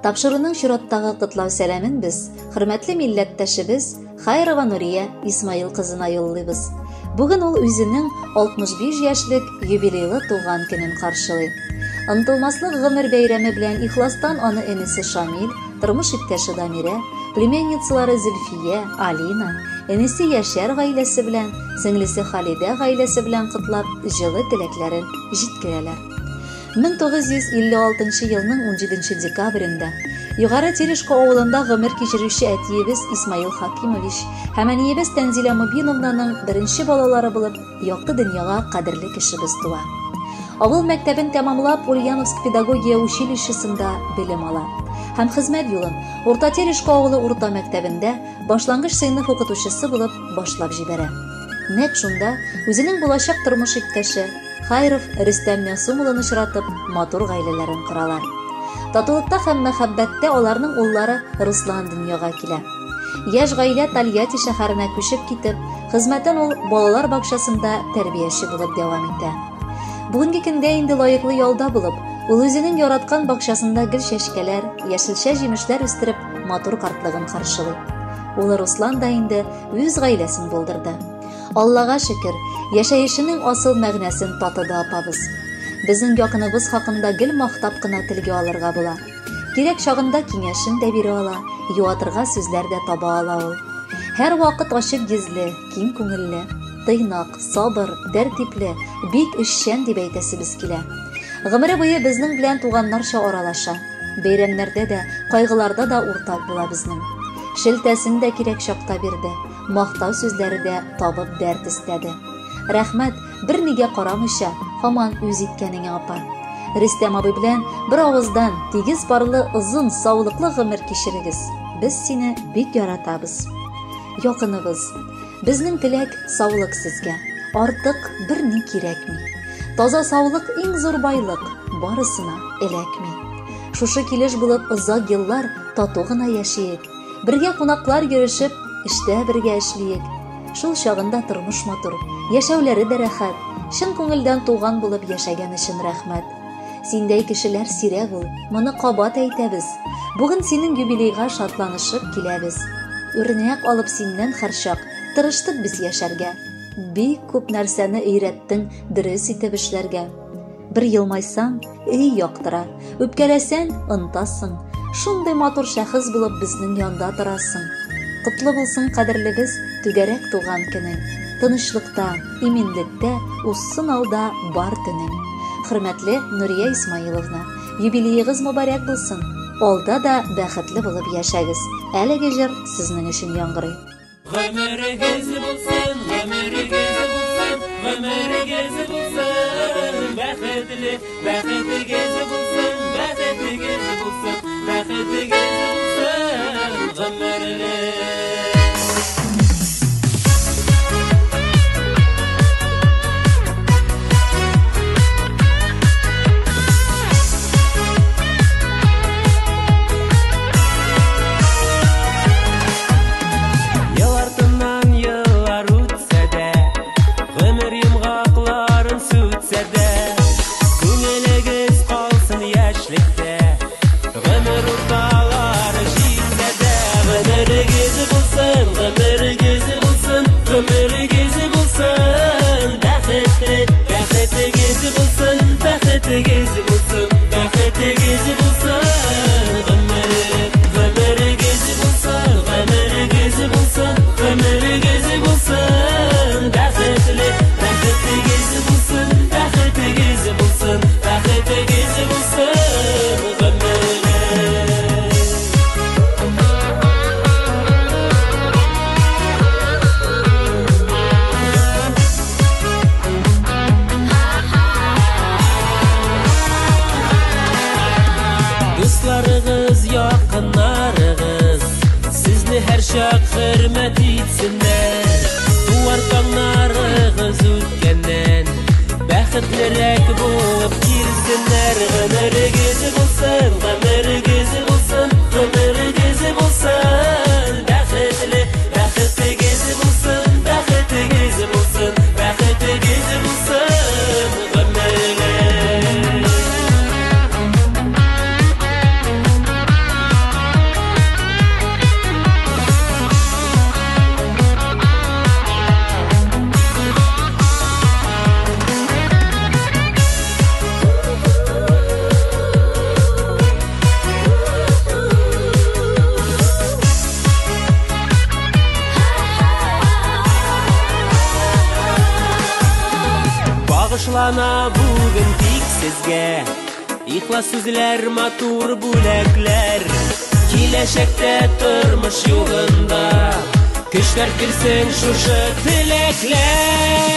Тапшыруның чираттагы котлау сәламен без хөрмәтле милләттәшебез Хайрова Нурия Исмаил кызына юллыйбыз. Бүген ул үзенең 65 яшьлек юбилейлы туган көнен каршылый. Онытылмаслык гомер бәйрәме белән ихластан аны энесе Шамил, тормыш иптәше Дамирә, племянницалары Зөлфия, Алина, энесе Яшәр гаиләсе белән, сеңлесе Халидә гаиләсе белән котлап, җылы теләкләрен җиткерәләр. 1956 елның 17 декабрендә Югары Терешко авылында гомер кичерүче әтиебез Исмаил Хакимович һәм әниебез Тәнзилә Мубиновнаның беренче балалары булып якты дөньяга кадерле кешебез туа. Авыл мәктәбен тәмамлап, Ульяновск педагогия училищесында белем ала. Һәм хезмәт юлын Урта Терешко авылы урта мәктәбендә башлангыч сыйныф укытучысы булып башлап җибәрә. Нәкъ шунда үзенең булачак тормыш иптәше Хайров Рөстәм Мәгъсум улын очратып, матур гаиләләрен коралар. Татулыкта һәм мәхәббәттә аларның уллары Руслан дөньяга килә. Яшь гаилә Тольятти шәһәренә күчеп китеп, хезмәтен ул балалар бакчасында тәрбияче булып дәвам итә. Бүгенге көндә инде лаеклы ялда булып, ул үзенең яраткан бакчасында гел чәчкәләр, яшелчә-җимешләр үстереп, матур картлыгын каршылый. Улы Руслан да инде үз гаиләсен булдырды. Аллага шөкер, яшәешенең асыл мәгънәсен татыды апабыз. Безнең якыныбыз хакында гел мактап кына телгә алырга була. Кирәк чагында киңәшен дә бирә ала, юатырга сүзләр дә таба ала ул. Һәрвакыт ачык йөзле, киң күңелле, тыйнак, сабыр, тәртипле, бик эшчән дип әйтәсебез килә. Гомере буе безнең белән туганнарча аралаша. Бәйрәмнәрдә дә, кайгыларда да уртак була безнең. Шелтәсен дә кирәк чакта бирде, мактау сүзләре дә табып дәрт өстәде. Рәхмәт, бернигә карамыйча, һаман үз иткәнеңә, апа. Рөстәм абый белән бер авыздан тигез парлы озын, саулыклы гомер кичерегез. Без сине бик яратабыз. Якыныбыз. Безнең теләк саулык сезгә. Артык берни кирәкми. Таза саулык иң зур байлык, барысына эләкми. Шушы килеш булып озак еллар тату гына яшиек. Бергә кунаклар йөрешеп, эштә бергә эшлиек. Шул чагында тормыш матур, яшәүләре дә рәхәт. Чын күңелдән туган булып яшәгән өчен рәхмәт. Синдәй кешеләр сирәк ул, моны кабат әйтәбез. Бүген синең юбилейга шатланышып киләбез. Үрнәк алып синнән һәрчак тырыштык без яшәргә. Бик күп нәрсәне өйрәттең дөрес итеп эшләргә. Бер елмайсаң, өй яктыра, үпкәләсәң, онтасың. Шундый матур шәхес булып безнең янда торасың. Котлы булсын, кадерлебез, түгәрәк туган көнең. Тынычлыкта, иминлектә узсын алда бар төнең. Хөрмәтле Нурия Исмаиловна, юбилеегыз мөбарәк булсын. Алда да бәхетле булып яшәгез. Әлеге җыр сезнең өчен яңгырый. Гомерегез булсын, гомерегез булсын, гомерегез булсын, бәхетле, бәхетегез булсын, бәхетегез булсын, бәхетегез булсын, гомерле. Ел артыннан еллар үтсә дә, гомер йомгакларын сүтсә дә, күңелегез калсын яшьлектә, гомер урталары җитсә дә, гомерегез булсын, гомерегез булсын, гомерегез булсын, бәхетле, бәхетегез булсын, бәхетегез булсын, бәхетегез булсын, гомер, гомерегез булсын, гомерегез булсын, гомерегез булсын, бәхетле, бәхетегез булсын, бәхетегез булсын, бәхетегез булсын, гомерле. Дусларыгыз, якыннарыгыз сезне һәрчак хөрмәт итсеннәр. Туар таңнарыгыз үткәннән бәхетлерәк булып килсеннәр. Гомерегез булсын, гомерегез булсын, гомерегез булсын, бәхетле, бәхетегез булсын, бәхетегез булсын, бәхетегез булсын, гомерле. Багышлана бүген тик сезгә. Ихлас сүзләр, матур бүләкләр. Киләчәктә тормыш юлында көчләр бирсен шушы теләкләр.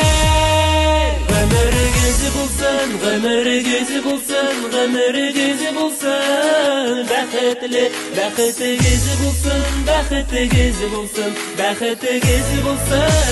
Гомерегез булсын, гомерегез булсын, гомерегез булсын. Бәхетле, бәхетегез булсын, бәхетегез булсын, бәхетегез булсын.